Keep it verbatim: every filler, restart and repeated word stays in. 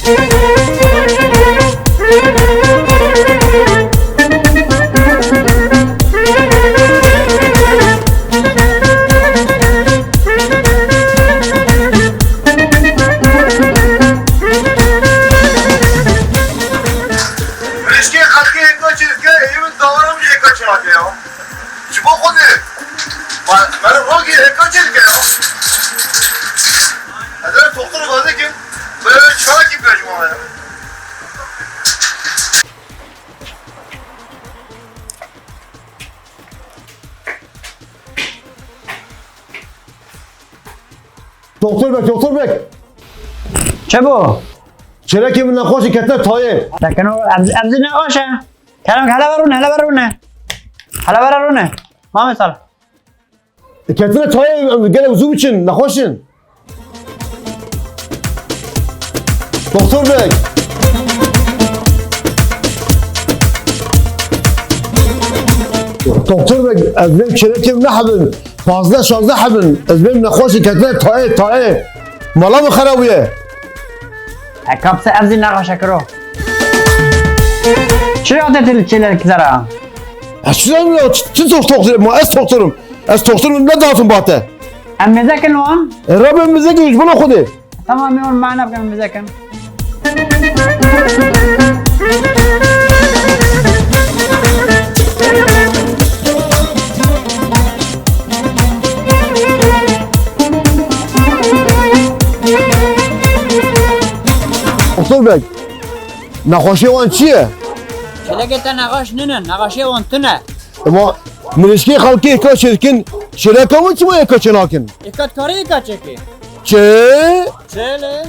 Rişkê xelkê hêka çêdike, êyî min dawara min hêka çênake ya. Ji bo Xwedê. Ma, meriv ragî hêka çêdike ya. Ez ê toxtir gaze kim. Meriv çawa kim ya ji wana ya. Doktor bek, doktor bek. Çi bû? Çêlekê min nexweş e, ketine tayê. Sekin ol, ev, ev zî nexweş e. Kerem, hele ver rûne, hele ver rûne. Hele ver rûne. Mame sal. E, ketine tayê, em gelek zû biçin, nexweş in. Doktor bek. Doktor bek, ez vê çêlekê min nehebin. Pazdeh şazdeh hebin. Ez vê nexweşî ketine tayê, tayê. Mala min xera bûye. E, kapse ev zî nexweşe kiro. Çira te til çêlek zera? Ez çi zanim ya, çi, çi tox-, toxtirê ma, ez toxtirim. Ez toxtirim, ne datim bate. Em mêze kin wan? E, rabê mêze kin, ji bona Xwedê. Tamam, em wan mana bikin, em mêze kin. Doktor bek, nexweşê wan çi ye? Çêlekê te nexweş nînin, nexweşê wan tune. Ema mirîşkê xelkê hêka çêdikin, çêleka wan çima hêka çênakin? Hêka dikarî hêka çêkî? Çi? Çêlê.